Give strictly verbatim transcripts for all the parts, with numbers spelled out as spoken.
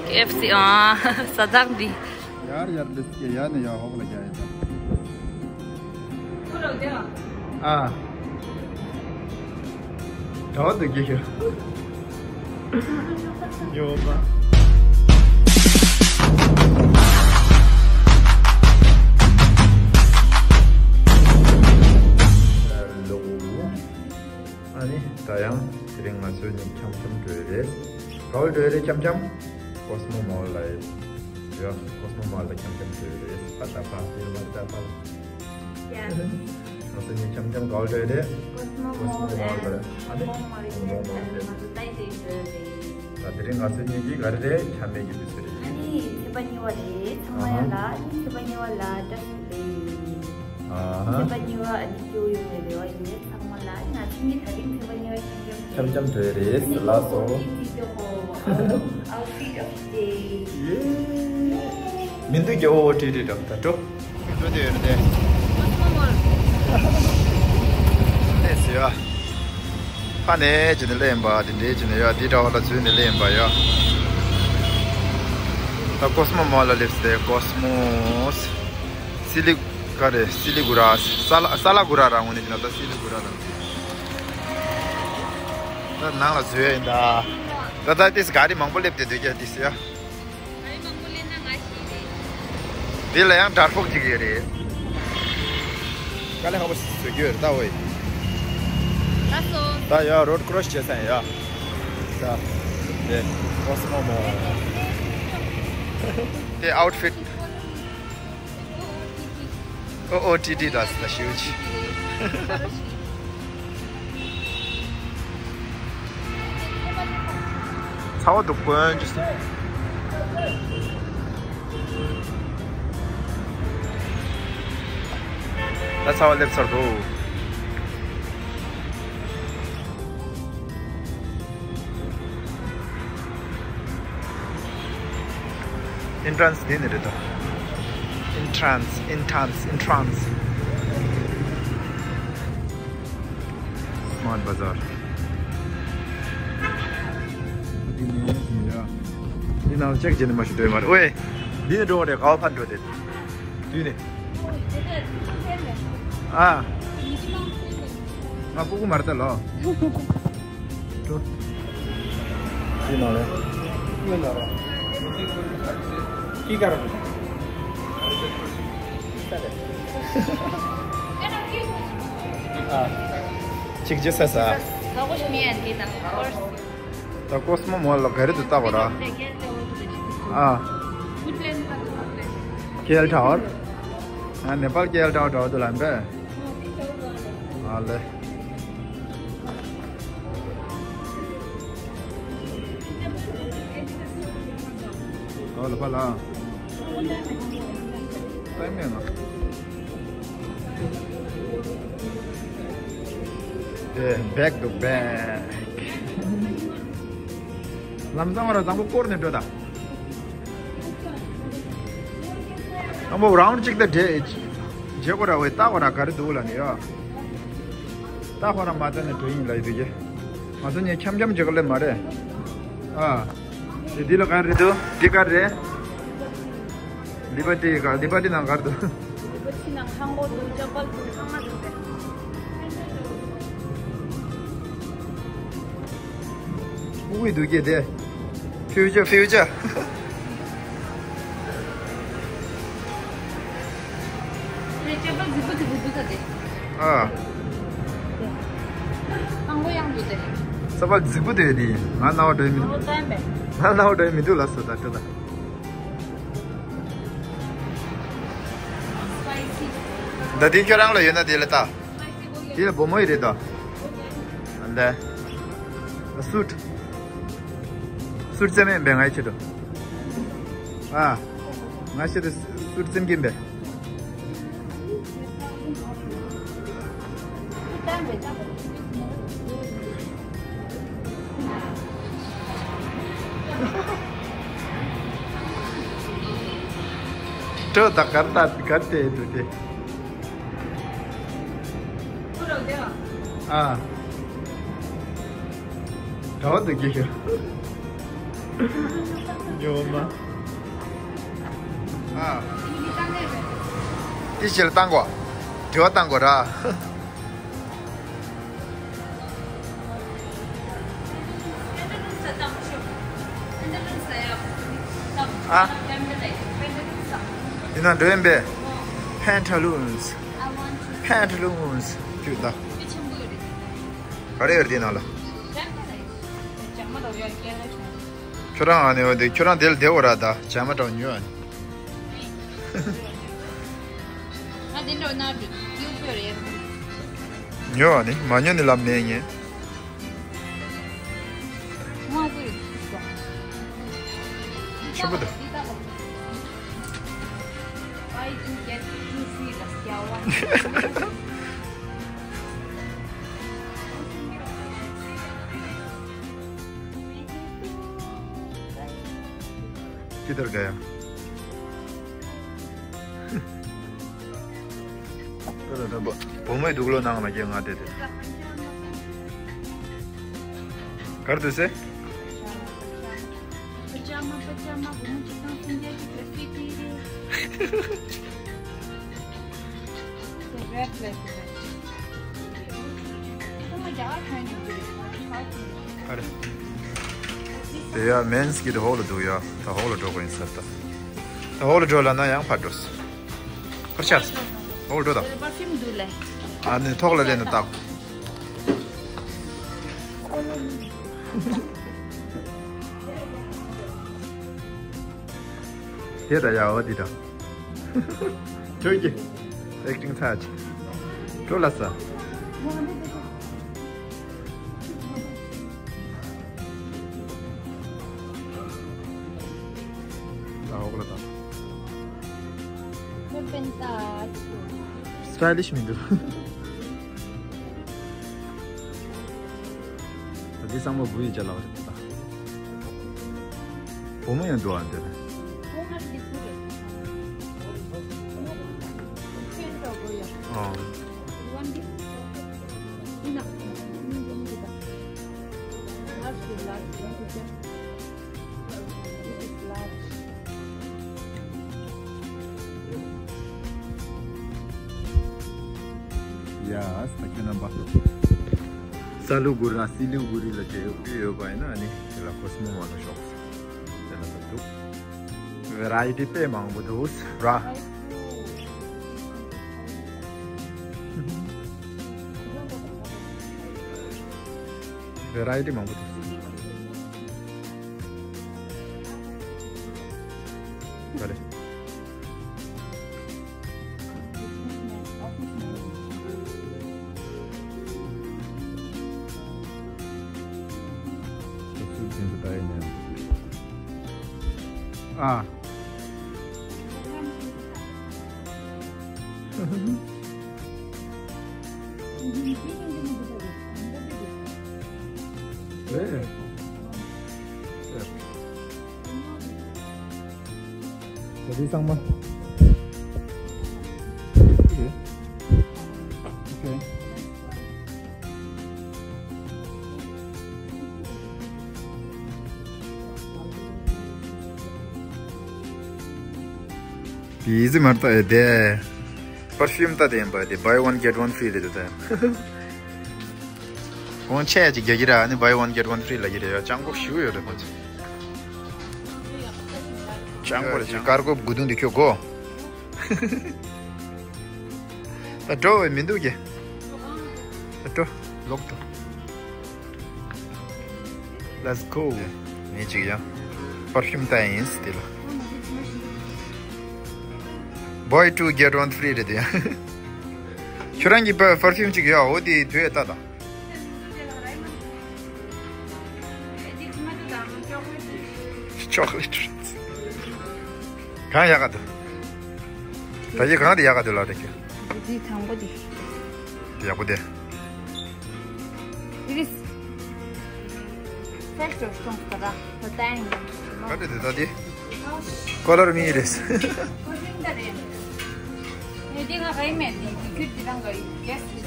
ཀེ་ཨེཕ་སི་ཨ་ཟ་ཐང་འདི། ཡར་ཡར་ལིས་ཀྱི་ཡར་ནས་ཡར་ཧོག་ལ་རྒྱག་ཡིན་ད། ཨ། གྲོགས་འདུག་གི་ཡོད། ཡོད་པ། ཨ་ནི་ད་ཡང་དེ་རིང་ང་ཚོ་གཉིས་འཆམ་འཆམ་འགྲོ་ཡི་རེད། ག་བར་འགྲོ་ཡི་རེད། འཆམ་འཆམ། ཀོ་སི་མོ་མོལ་ལ་ཡོད། ཡ། ཀོ་སི་མོ་མོལ་ལ་འཆམ་འཆམ་འགྲོ་ཡི་རེད། ཕ་ད་ཕ་ཕིར་མ་ད་ཕ། ཡ། ང་ཚོ་གཉིས་འཆམ་འཆམ་ག་བར་འགྲོ་ཡི་རེད། ཀོ་སི་མོ་མོལ་ལ། ཨ་ནི་ཀོ་སི་མོ་མོལ་ལ་རེད། ཨ་ནི་ད་དེ་རིང་ང་ཚོ་གཉིས་ཀྱིས་ག་རེ་རེད། ཆ་མེད་ཀྱི་དུས་ཚོད་རེད། ཨ་ནི་ཚེས་པ་གཉིས་པ་རེད། ཚང་མ་ཡ་ལ་ཨ་ནི་ཚེས་པ་གཉིས་པ་ལ་བཀྲ་ཤིས་བདེ་ལེགས། ཨ་ཧ། ཚེས་པ་གཉིས་པ་ཨ་ནི་སྐྱིད་པོ་ཡོང་བའི་རེ་བ་ཡོད། ཚང་མ་ལ་ང་ཚོ་གཉིས་ད་རིང་ཚེས་པ་གཉིས་པ་འཆམ་འཆམ་འགྲོ་ཡི་རེད། ལགས་སོ། Outfit of the day. ཡེ། མི་འདུག་གི། ཨོ་ཨོ་ཏི་ཏི་འགྲོ་ད་འགྲོ། འགྲོ་དེ་ཡོད་དེ། ལས་སུ་ཡ། ཕ་ནས་ཅི་ནས་ལེན་པ་དེ་འདྲས་ཅི་ནས་ཡ་དེ་འདྲ་བ་ལ་ཚུད་ནས་ལེན་པ་ཡ། ད་ཀོ་སི་མོ་མོལ་ལ་སླེབས་ཏེ། ཀོ་སི་མོ་སི་ལི་ག་རེ། སི་ལི་གུ་ར། ས་ལ་ས་ལ་གུ་ར་ར་ངོ་ནས་ཅི་ན་ད་སི་ལི་གུ་ར་ར། ད་ནང་ལ་འཛུལ་ཡ་ཡིན་ད། ད་ད་ཏིས་ག་རི་མང་པོ་སླེབས་ཏེ་སྡོད་ཀྱ་ཏིས་ཡ། ག་རི་མང་པོ་སླེབས་ན་ང་ཤི་རེད། འདི་ལ་ཡང་དྲ་ཕོག་ཅིག་ཡོད་རེད། དཀའ་ལས་ཁག་པོ་བཟོ་རྒྱུ་ཡོད་རེད་ད། ཝེ། ལགས་སོ། ད་ཡ་རོ་ཌི་ཀོ་རོ་སི་བྱེད་ས་ཡིན་ཡ། ད་དེ་ཀོ་སི་མོ་མོལ། དེ་ཨའུ་ཊི་ཕིཊ། ཨོ་ཨོ་ཏི་ཏི་ལ་ས་ཞིའུ་ཅི། ཚ་བ་འདུག་དཀོན་མཆོག་གསུམ། ད་ཚ་བ་སླེབས་ཚར་འདུག། ཨིན་ཊྲན་སི་འདི་ནས་རེད་དོ། ཨིན་ཊྲན་སི། ཨིན་ཊྲན་སི། ཨིན་ཊྲན་སི། སི་མཱར་ཊི་བ་ཛར། འདི་ནས་ཡ། འདི་ནང་ཅེག་བྱས་ནས་མ་ཞུ་འདོད་མ་རེད། ཝེ། འདི་ནས་འགྲོ་བ་རེད། ག་བ་ཕར་འགྲོ་དེ། དུས་ནས། ཨ། ང་ཕྲུ་གུ་མ་རེད་ད་ལོ། ཅོ། ཅི་ན་རེད། ཅི་ན་རེད། ཅི་ག་རེད། ཨ། ཅིག་ཅི་ས་ས། ད་ཀོ་སི་མོ་མོལ་ལ་ག་རེ་འདུག་ལྟ་བ་ར། ཨ། ཀེ་ཨེལ་ཊ་ཝར། ཨ། ནེ་པཱལ་ཀེ་ཨེལ་ཊ་ཝར་འདྲ་བོ་འདུག་ལབ་པས། ཨ་ལེ། ཨོ་ལ་པ་ལ། ཏའི་མེད་ན། དེ་བེག་འདུག་བེག། ལམ་སང་བ་ར་བཟང་པོ་སྐོར་ནས་འགྲོ་ད། དང་པོ་རའུན་ཌི་གཅིག་ད་བརྗེ་བརྗེ་དགོས་ར། ཝེ་ལྟ་དགོས་ར། ག་རེ་འདུག་ལ་ནི་ཡ། ལྟ་དགོས་ར་མ་ལྟ་ནས་འགྲོ་ཡིན་ལ་ཡི་དུས་ཀྱི། ང་ཚོ་གཉིས་འཆམ་འཆམ་བྱེད་ག་ལེ་མ་རེད། ཨ། དེ་འདི་ལ་ག་རེ་འདུག་འདི་ག་རེ་རེད། ལི་བར་ཊི་ག་ལི་བར་ཊི་ནང་ག་རེ་འདུག་ལི་བར་ཊི་ནང་ལྷམ་གོག་འདུག་ཅ་པལ་འདུག་ཚང་མ་འདུག་སྟེ། ཕྲུ་གུའི་འདུག་སྐད་དེ། ཕིའུ་ཅར་ཕིའུ་ཅར། ཨ། ས་པ་རྫིག་པོ་དེ་དེ་ང་རྣ་བ་འགྲོ་ཡི་མི་འདུག་ང་རྣ་བ་འགྲོ་ཡི་མི་འདུག་ལབ་སོང་ད་ལྟ་ད། ད་དེ་ཁྱོད་རང་ལ་ཡོད་ན་དེ་ལ་ལྟ། དེ་ལ་བུ་མོ་ཡི་རེད་དོ། ལེ། སུཊ། སུཊ་བཙེམ་མེད་པས་ང་ཡི་ཆེད་དུ། ཨ། ང་ཆེད་དུ་སུཊ་བཙེམ་གྱིན་པས། སྤྲོ་ད་གར་ད་གར་དེ་འདུག་དེ། ཨ། གྲྭ་བ་དེ་སྐྱེས་ཤོར། ཉོ་མ། ཨ། དེ་ཕྱིར་བཏང་གོ། དྲི་བ་བཏང་གོ་ར། ཨ། དེ་ན་འགྲོ་ཡིན་པས། Pantaloons. Pantaloons. ཁྱོད་ད། ག་རེ་ཡོད་དེ་ནང་ལ། ཁྱོད་རང་ཨ་ནི་འོ་དེ་ཁྱོད་རང་དེ་ལ་བསྡད་འོ་ར་ད་ཇ་མ་འདྲ་བོ་ཉོས་ཨ་ནི། ང་དེ་འདྲ་ན་ཡུ་བོ་རེད། ཉོས་ཨ་ནི་མ་ཉོས་ནི་ལབ་མེད་ངས། ཆེན་པོ་འདུག किधर गया? བུ་མོའི་དུག་ལོག་ནང་ལ་སྐྱེལ་ང་དེ་དེ། གར་དུ་སེ། Pajama, pajama, བུ་མོ་གཅིག་དང་སུན་རྒྱལ་གྱི་གྲ་སྒྲིག་གི། The red flag. ཨ་རེ། དེ་ཡ་མེན་སི་གི་དེ་ཧོག་ལ་འདུག་ཡ། ད་ཧོག་ལ་འགྲོ་དགོས་ཡིན་ས་ད། ད་ཧོག་ལ་འགྲོ་ལ་ན་ཡང་ཕར་འགྲོ་སོང་། ཕར་ཆགས་སོང་། ཧོག་ལ་འགྲོ་དང་། པར་ཕིའུམ་འདུག་ལེ། ཨ་ནི་ཐོག་ལ་སླེབས་ན་བཏགས། དེ་ད་ཡ་འོ་དེ་ད། ཁྱོད་ཀྱི་ཨེག་ཊིང་ཚར་ཅིག་འགྲོ་ལ་ས། ད་འོག་ལ་ད། ཁྱོད་པན་ད། སི་ཊའི་ལིཤ་མི་འདུག་ད་འདི་ཚང་མ་བུ་ཡིས་བྱ་ལག་རེད་ད། བུ་མོ་ཡང་འདུག་ཨ་འདིར། ཨ། ཡ། ས་ཁྱོད་རྣམ་པ། ས་ལུ་གུ་ར་སི་ལུ་གུ་རི་ལ་དེ་ཡོད་པ་ཡིན་ན་ཨ་ནི་དེ་ལ་ཁོ་སི་མོ་མ་ལ་ཤོག་དེ་ལ་ད་འདུག་བེ་རའི་ཊི་དཔེ་མང་པོ་འདུག་ར། བེ་རའི་ཊི་མང་པོ་འདུག་ག་རེ། ཨ། ད་དེ་ཚང་མ། ཨོ་ཁེ། ཨི་ཟི་མར་ཏ་ཨེ་དེ། པར་ཕིའུམ་ཏ་དེ་ཡིན་པ་དེ་buy one get one free རེད་དེ་ད། གོང་ཆེ་ཅིག་རྒྱག་གི་ར་ནི་buy one get one free ལ་གི་རེད་ཡ། ཅང་གོ་ཞིག་ཡོད་རེད་ཁོང་ཚོ། ཅང་གོ་རེད་ཅང་། དཀར་གོ་དགུ་དུང་དེ་ཁྱོད་གོ། ད་འགྲོ་བའི་མི་འདུག་གི། ད་འགྲོ། ལོག་འགྲོ། Let's go. ངས་ཅིག་ཡང་པར་ཕིའུམ་ཏ་ཡིན་སི་དེ་ལ། Buy two get one free རེད་དེ་ཡང་། ཁྱོད་རང་གི་པར་ཕིའུམ་ཅིག་ཡོད་འོ་དེ་དུས་ལྟ་དང་། Chocolate. གང་ཡག་ག་འདུག་ད་ཡི་གང་དེ་ཡག་ག་འདུག་ལབ་རེད་ཁྱོད། འདི་དང་པོ་དེ། ཡག་པོ་དེ། འདི་རིས། ཕེ་ཤི་ཊོ་སོང་ས་ར། ད་ལྟ་ཡིན། ག་འདྲ་འདུག་ད་དེ། ཀོ་ལར་མི་རེད། ཀོ་ཤིང་ད་རེད། ངས་འདི་ང་ག་ཡིན་མེད་དེ་ཁྱོད་འདི་རང་ག་ཡིན་གེ་སི།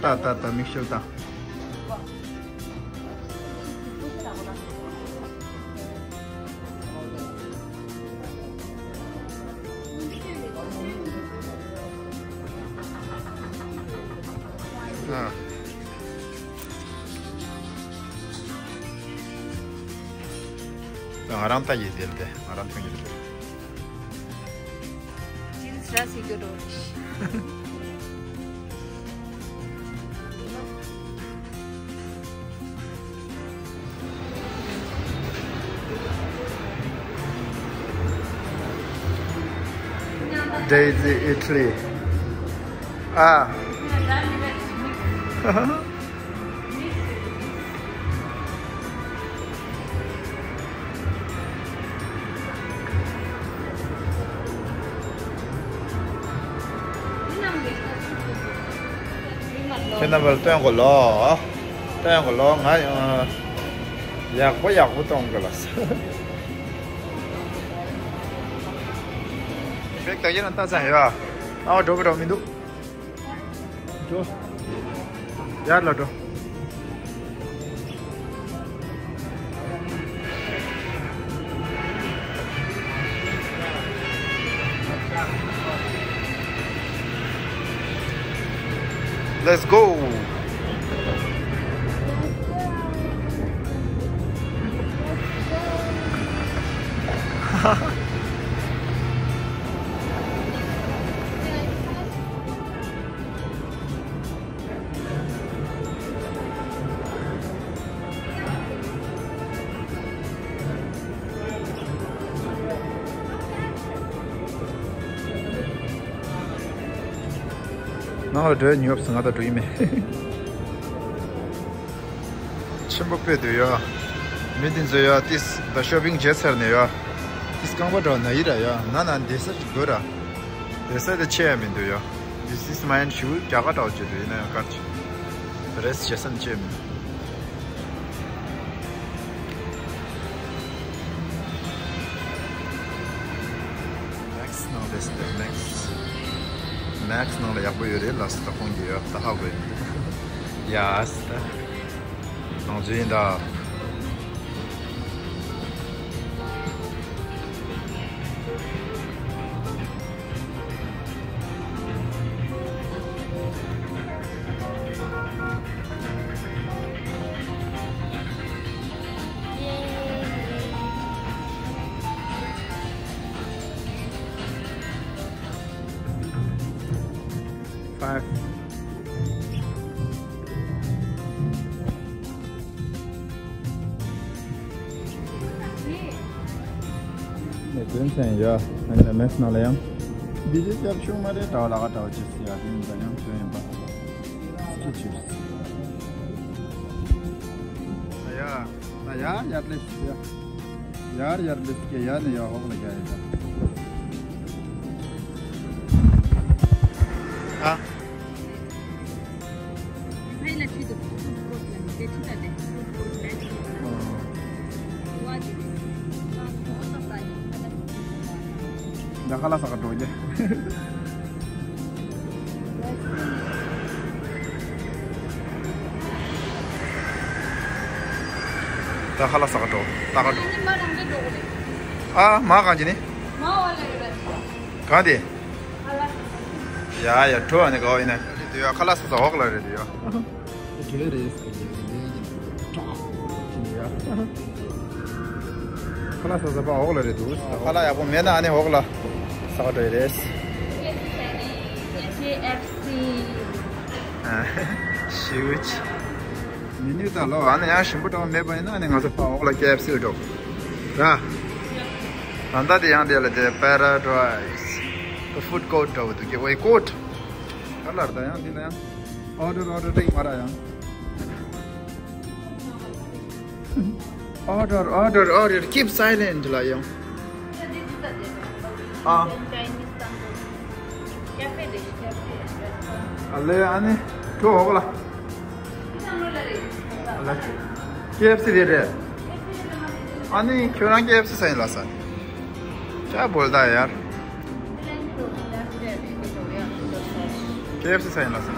ད་ད་ད་མིག་ཤེལ་ད། ང་རང་ལྟ་ཡི་དེ་ལ་དེ་ང་རང་མཐོང་ཡི་དེ། ཅིན་སྲ་སི་གི་རོ་རིཤ། Daisy Italy. Ah. ཁྱེད་རྣམ་པར་སྟོན་གོ་ལོ། སྟོན་གོ་ལོ། ང་ཡང་ཡག་པོ་ཡག་པོ་གཏོང་གི་ལ། ཕེག་ད་ཡིན་ན་ལྟ་ཚན་ཡོད། ཨ་འགྲོ་གི་འགྲོ་མི་འདུག་འགྲོ། ཡར་ལ་འགྲོ། Let's go. ནང་ལ་འགྲོ་ཡ་ཉོབ་སོང་། ང་ད་འགྲོ་ཡི་མེད། ཆེན་པོ་དཔེ་འདུག་ཡ། མི་འདི་ཚོ་ཡ་ཏིས་ད་ཤོ་པིང་བྱས་ཚར་ནས་ཡ། ཏིས་རྐང་པ་འགྲོ་ན་ཡི་ར་ཡ། ན་ན་འདི་ས་ཅིག་དགོས་ར། འདི་ས་དེ་ཆེ་ཡ་མི་འདུག་ཡ། This is mine shoe. རྒྱ་གར་འདྲ་བོ་བྱེད་འདུག་ཡིན་ན་ཡང་དཀར་ཆེ། རེས་བྱེད་ས་ནི་ཆེ་མི་འདུག Max ནང་ལས་སི་ལ་Max Max ནང་ལ་ཡག་པོ་ཡོད་རེད་ལ་སི་ད་ཁོང་གི་ཡོད་ད་ཧ་གོ་ཡིན། ཡ་སི་ད་ནང་ཚུད་ཡིན་ད། Five. ནས་དོན་ཚན་ཡ། ཨ་ནི་མེག་སི་ནང་ལ་ཡང་། འདི་ཅི་སྐྱབས་བྱུང་མ་རེད་འདྲ་བ་ལ་ག་འདྲ་བ་ཅི་སི་ཡ་དེ་ཡིན་པ་ཡང་དོན་ཡིན་པ། སྐྱིད་ཆུ། ཡ། ཡ་ཡར་སླེབས་ཡ། ཡར་ཡར་སླེབས་ཀྱི་ཡ་ནི་ཡ་ཧོག་ལ་རྒྱ་ཡིན་ད། ཨ། ད་ཁ་ལག་ཟ་ག་འགྲོ་རྒྱུ། ད་ཁ་ལག་ཟ་ག་འགྲོ། ད་ག་འགྲོ། ཨ་མ་གང་ཅི་ནི། གང་དེ། ཡ་ཡ་གྲོ་བ་ནི་ག་བ་ཡིན་ན། དེ་ཡ་ཁ་ལག་ཟ་ས་འོག་ལ་རེད་དེ་ཡ། དེ་རེད། ཁ་ལག་ཟ་ས་པ་འོག་ལ་རེད་འདུག་ཁ་ལག་ཡག་པོ་མེད་ན་ཨ་ནི་འོག་ལ་ཟ་ག་འགྲོ་ཡི་རེད། ཤིའུ་ཅི། མི་ནུས་ད་ལོ་ཨ་ནི་ཡང་ཞིམ་པོ་འདྲ་བ་མེད་པ་ཡིན་ན་ཨ་ནི་ང་ཚོ་ཕ་འོག་ལ་ཀེ་ཨེཕ་སི་འགྲོ། ར། ད་ལྟ་དེ་ཡང་དེ་ལ་དེ་པེ་ར་ཌའི་སི་ཕུཌ་ཀོརཊ་འདྲ་བོ་འདུག་གི་ཝེ་ཀོརཊ། ག་ལར་ད་ཡང་འདི་ལ་ཡང་ཨོ་ཌར་ཨོ་ཌར་རིང་མ་ར་ཡང་། Order, order, order. Keep silent ལ་ཡང་། ཨ། ཨ་ལེ་ཨ་ནི་ཁྱོད་འོག་ལ། ཨ་ལེ། ཀེ་ཨེཕ་སི་རེད་རེད། ཨ་ནི་ཁྱོད་རང་ཀེ་ཨེཕ་སི་ཟ་ཡིན་ལ་ས། ཀྱ་བོལ་ད་ཡར། ཀེ་ཨེཕ་སི་ཟ་ཡིན་ལ་ས།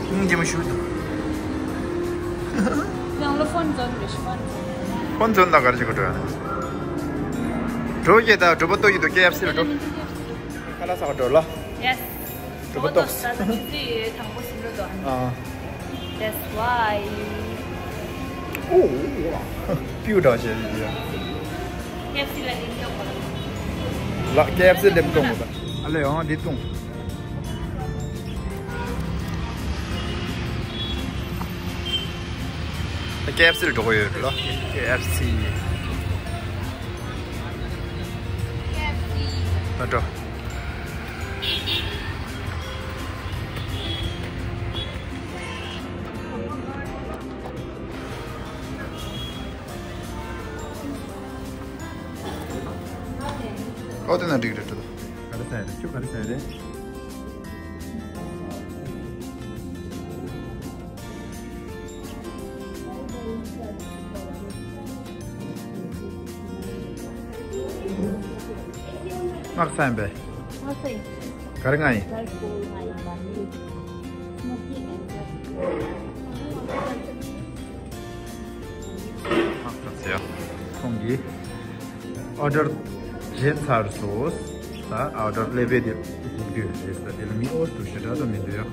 ཧུང་ཇེ་མ་ཤུ། ཕོན་ཛོན་ད་གར་ཅིག་གོ་འགྲོ་ཡ། འགྲོ་ཡེ་ད་འགྲོ་པ་ཏོ་ཡི་དུ་ཀེ་ཨེཕ་སི་ལ་འགྲོ། ཁ་ལག་ཟ་ག་འགྲོ་ལ། ཡེ་སི། འགྲོ་པ་ཏོག་སི། དང་པོ་ཞིམ་རོ་དོ། ཨ། That's why. ཨོ། པིའུ་འདྲ་བྱས་ཡོད། ཁེ་ཨེཕ་སི་ལ་ལེམ་ཀྱོག་པ། ལ་ཁེ་ཨེཕ་སི་ལེམ་ཀྱོག་པ། ཨ་ལེ་ཡང་འདི་བཏུང་། ཁེ་ཨེཕ་སི་ལ་འགྲོ་གི་ཡོད་ལ། ཁེ་ཨེཕ་སི། ད་འགྲོ། ཨོ་དེ་ན་འགྲིག་རེད་འགྲོ། ག་རེ་ཟ་ཡ་རེད། ཁྱོད་ག་རེ་ཟ་ཡ་རེད། སྔགས་ས་ཡིན་པས། སྔགས་ས་ཡིན། ག་རེ་ང་ཡིན། སྔགས་ས་ཟེར་ཡ། ཁོང་གིས་ཨོ་ཌར་བྱས་ཚར་སོང་། ད་ཨོ་ཌར་སླེབས་པའི་དེ་སྒུག་རྒྱུ་རེད་ཟེར། དེ་ལ་མི་ཨོ་ཏུ་ཞེ་དྲག་ད་མི་འདུག་ཡ། ཨོ་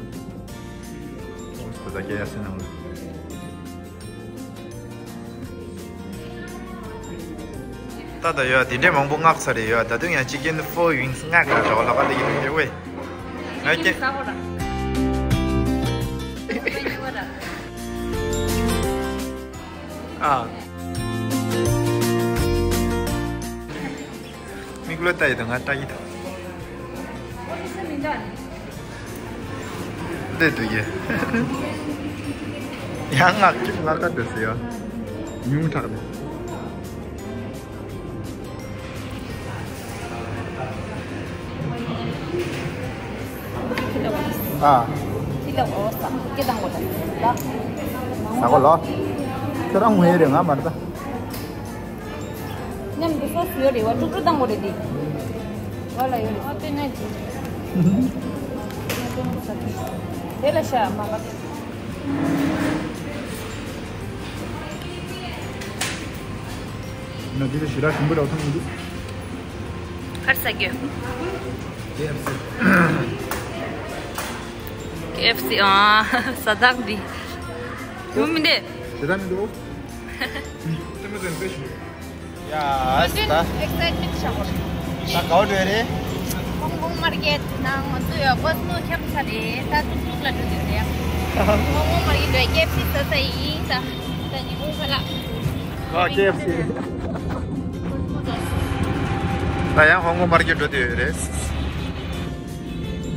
ཏུ་ད་རྒྱ་ཡ་སེ་ནང་ལ། ད་ད་ཡོད་དེ་འདྲའི་མང་པོ་མངགས་ཚར་རེད་ཡོད། ད་དུང་ཡང་ཅི་ཀེན་ཧྥོ་ཝིང་སི་མངགས་ལ་འགྲོ་ལ་ག་ལ་ཡིན་ཡོད་ཝེ། ང་ཀེ། ས་གོ་ལ། ཨ། མིག་ལོ་ལྟ་ཡི་དང་ང་ལྟ་ཡི་དང་། འདི་འདུག་ཡེ། ཡང་ང་ང་ཀ་འདོད་སེ་ཡ། ཉུང་དྲགས་ནས། ཨ། ཁྱི་ལ་འོ་ས་སྐྱེ་དང་འོ་ད། ས་གོ་ལོ། ཁྱོད་རང་ངོ་ཡེ་རེད་ང་མ་རེད་ད། མཉམ་དུ་སོ་སོ་ཡོད་རེད་བ། དཀྲུག་དཀྲུག་བཏང་དགོས་རེད་དེ། ང་ལ་ཡོད་རེད་བ། དཔེར་ན་ཅི། དེ་ལ་ཤ་མ་ག་དེ། ན་དེ་ལ་ཞེ་དྲག་ཞིམ་པོ་འདྲ་བ་མཐོང་མི་འདུག་ག་རེ་ཟ་རྒྱུ། ཀེ་ཨེཕ་སི། ཀེ་ཨེཕ་སི་ཨ། ས་བདག་འདི། ཡོང་མི་འདི། ཞེ་དྲག་མི་འདུག་ཡ་ད། ཨེག་སའི་ཊི་མེན་ཊི་ཆགས་པ་རེད། ད་ག་བ་འགྲོ་ཡ་རེད། ཧོང་ཀོང་མར་ཀེཊ་ནང་ང་ཚོ་ཡོད་པ་སྣོ་འཁྱམ་ཚར་རེད། ད་ཏུག་ཏུག་ལ་འགྲོ་དུས་རེད། ཧོང་ཀོང་མར་ཀེཊ་འགྲོ་ཡ། ཀེ་ཨེཕ་སི་ཟ་ས་ཡིན་ད། ད་ཉི་ཧོང་ཁ་ལག་ཨ་ཀེ་ཨེཕ་སི། ད་ཡང་ཧོང་ཀོང་མར་ཀེཊ་འགྲོ་དུས་ཡོད་རེད།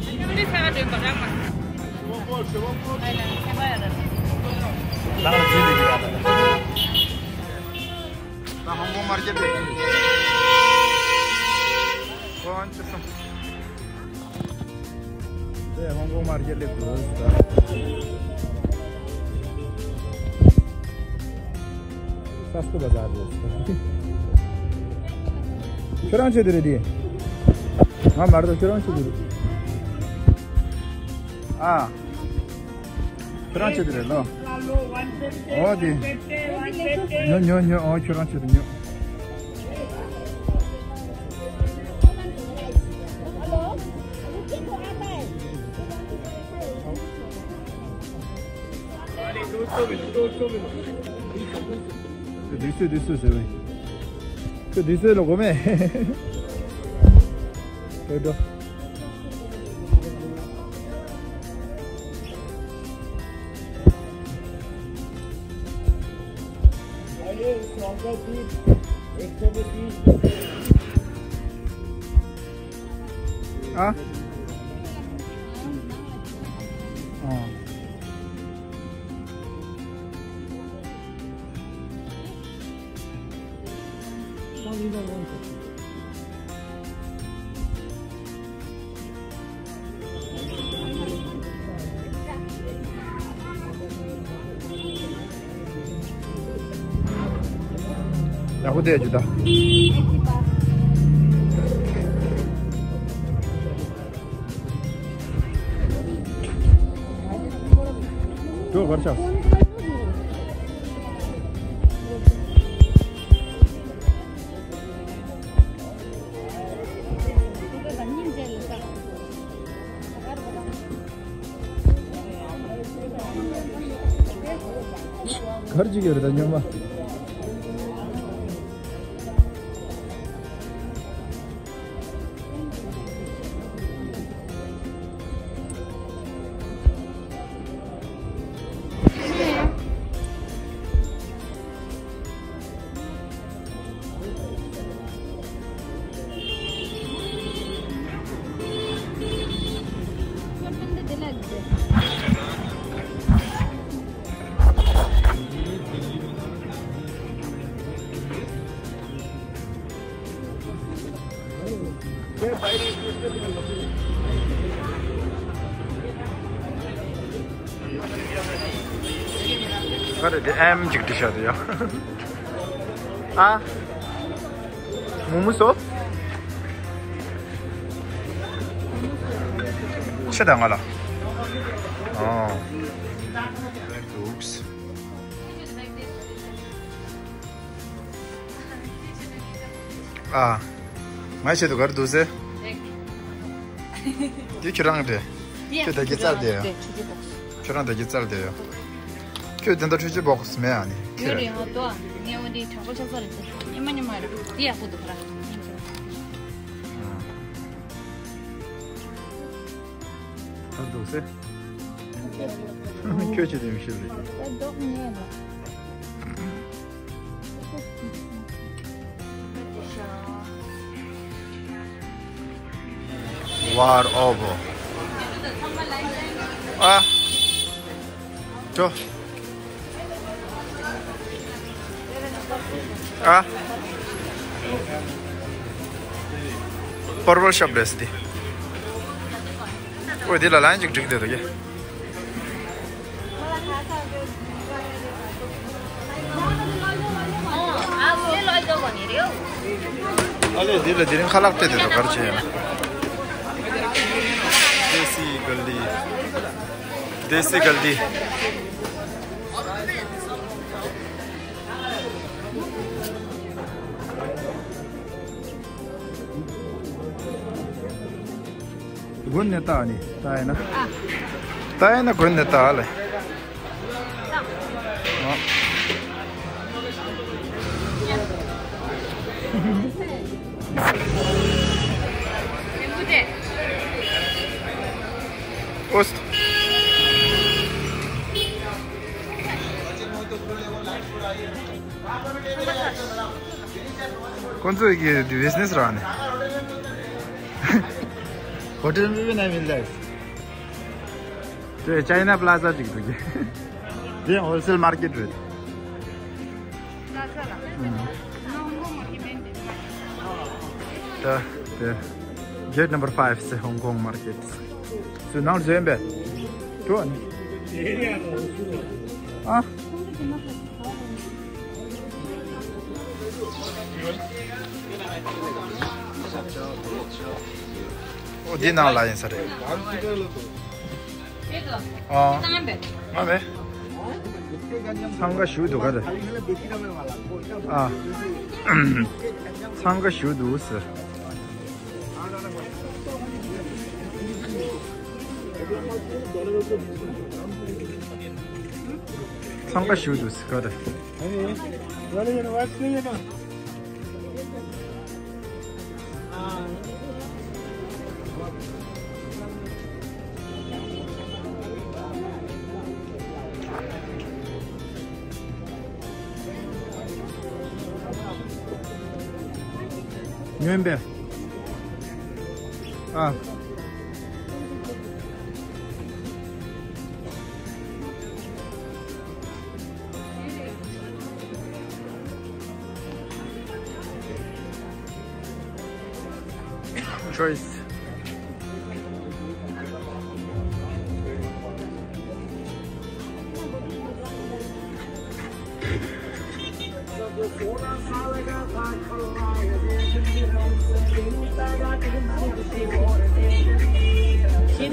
ཁྱམ་ནི་ས་ག་འགྲོ་ཡ་པ་རང་མ། ད་ཧོང་ཀོང་མར་ཀེཊ་ལ་འགྲོ་དུས། ཁོ་ཨན་ཅི་སོང་། དེ་ཧོང་ཀོང་མར་ཀེཊ་ལ་འགྲོ་ས། སས་ཏོ་བ་ཛར་རེད། ཁྱོད་རང་ཆེད་དུ་རེད་དེ། ང་མ་རེད་ད། ཁྱོད་རང་ཆེད་དུ་རེད། ཨ། ཁྱོད་རང་ཆེད་དུ་རེད་ལོ། ཨོ་དེ། ཉོ་ཉོ་ཉོ། ཨོ་ཁྱོད་རང་ཆེད་དུ་ཉོ། དུས་ཚོད་དུས་ཚོད་ཟེར་བས། ཁྱོད་དུས་ཚོད་ལ་གོ་མེད། ཁྱོད་འགྲོ། ཨ། ཨ། ཡག་པོ་བསྡད་ཀྱི་ད། ཁྱོད་གར་ཆགས། ཕར་ཅིག་ཡོད་རེད་ད་སྨྱོན་མ། ག་རེ་དེ་ཨེམ་ཅིག་འབྲི་ཤག་དེ་ཡ། ཨ། མུ་མུ་སོ། ཆེ་ད་ང་ལ། ཨོ། འདུག་ཨ། ང་ཆེད་དུ་གར་འདུག་ཟེར། འདི་ཁྱོད་རང་རེད། ཁྱོད་ད་གི་རྩར་དེ་ཡ། ཁྱོད་རང་ད་གི་རྩར་དེ་ཡ། ཁྱོད་དེ་འདྲ་འཕྲུལ་ཆས་བོགས་མེད་ཨ་ནི། ཁྱོད་རེད་ང་ཏོ། ངས་འོ་འདི་དྲག་པོ་ཆགས་ས་རེད་ཟེར། ཉི་མ་ཉི་མ་རེད། འདི་ཡག་པོ་འདུག་ར། ད་འདུག་ཟེར། ཁྱོད་ཆེད་དུ་ཡོང་ཤེས་རེད། ད་འདོགས་ཉེས་ལ། ཝར་ཨོ་བོ། ཨ། ཅོ། ཨ། པར་པལ་ཤོབ་རེད་འདི། ཨོ་འདི་ལ་ལན་ཅིག་འགྲིག་བསྡད་འདུག་གི། ཨ་ལས་འདི་ལ་དེ་རིང་ཁ་ལག་སྤྲད་དེ་འདུག་ག་རེ་བྱས་ཡོད་ན། དེ་སི་གལ་ཏེ། དེ་སི་གལ་ཏེ། དགོན་ནས་ལྟ་ནི་ལྟ་ཡིན་ན། ཨ། ལྟ་ཡིན་ན་དགོན་ནས་ལྟ་ལེ། ཨ། ཨོ། ཁོང་ཚོས་ཀྱི་བི་ཛི་ནེ་སི་རག་ནས། ཧོ་ཊེལ་མི་བི་ན་མིན་ལ། དེ་ཅའི་ན་པ་ལ་ཛ་ཅིག་འདུག་གི། དེ་ཧོལ་སེལ་མར་ཀེ་ཊི་རེད། ད་དེ་གེ་ཊི་ནམ་བར་ཕའིབ་སི་ཧོང་ཀོང་མར་ཀེ་ཊི། སུ་ནང་བཟོས་པས། ཏོ་ནི། ཨ། ཨོ་འདི་ནང་ལ་ཡིན་ས་རེད། ཨ། ང་མེད། འཚང་ཁ་ཞུ་འདུག་ག་རེ། ཨ། འཚང་ཁ་ཞུ་འདུག་ཟེར། འཚང་ཁ་ཞུ་འདུག་ཟེར་ག་རེ། སྨྱོན་པས། ཨ། Choice.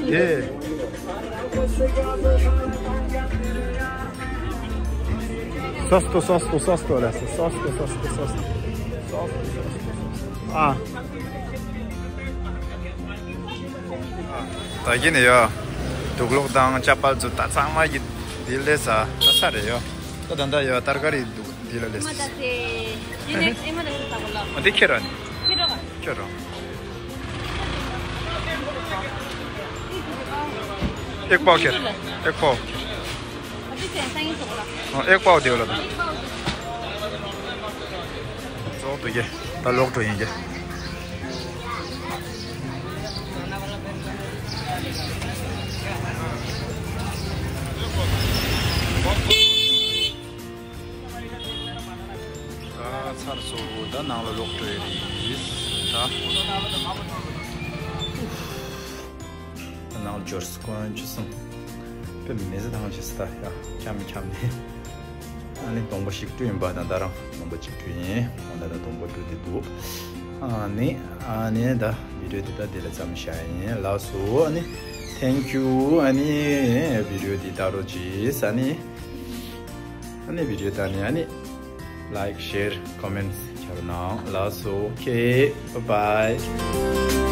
Yeah. Sosto, sosto, sosto, adesso. Sosto, sosto, sosto. Sosto, sosto, sosto. ཨ། ད་གིན་ཡོ། དུག་ལོག་དང་ཅ་པལ་ཚོ་ད་ཚང་མ་གི་དེ་ལས་ས་ད་ས་རེད་ཡོ། ད་ད་ད་ཡ་ཏར་ཀ་རི་འདུག་འདི་ལ་ལས། ཨེ་མ་ད་དེ་ཨེ་མ་ད་ཨེ་མ་ད་ཁྱེད་རང་ནི། ཁྱེད་རང་། ཁྱེད་རང་། ཨེག་པའོ་ཁྱེར། ཨེག་པའོ། ཨེག་པའོ་དེ་ལ་ད། ཙོག་ཏུ་ཡེ། ད་ལོག་འགྲོ་ཡིན་གྱི། ད་ཚར་སོང་། ད་ནང་ལ་ལོག་འགྲོ་ཡི་རེད། ད་ནང་ལ་འབྱོར་སོང་། དཀོན་མཆོག་གསུམ། དཔེ་མི་སྲིད་ཐང་ཆད་སོང་ད་ཡ། འཁྱམ་འཁྱམ་ནས། ཨ་ནི་སྡོང་པོ་ཞིག་བཀྲུས་ཡིན་པ་དང་། ད་རང་སྡོང་པོ་གཅིག་བཀྲུས་ཡིན། འོ་ན་ད་སྡོང་པོ་བཀྲུས་ཏེ་འདུག་ཨ་ནི་ཨ་ནི་ད་བི་ཌིའོ་འདི་ད་འདི་ལ་མཚམས་བཞག་ཡིན། ལགས་སོ། ཨ་ནི་thank you། ཨ་ནི་བི་ཌིའོ་འདི་ལྟ་རོགས་གྱིས། ཨ་ནི་ཨ་ནི་བི་ཌིའོ་ལྟ་ནི་ཨ་ནི་like, share, comments བྱ་རོགས་གནང་། ལགས་སོ། Okay, bye bye.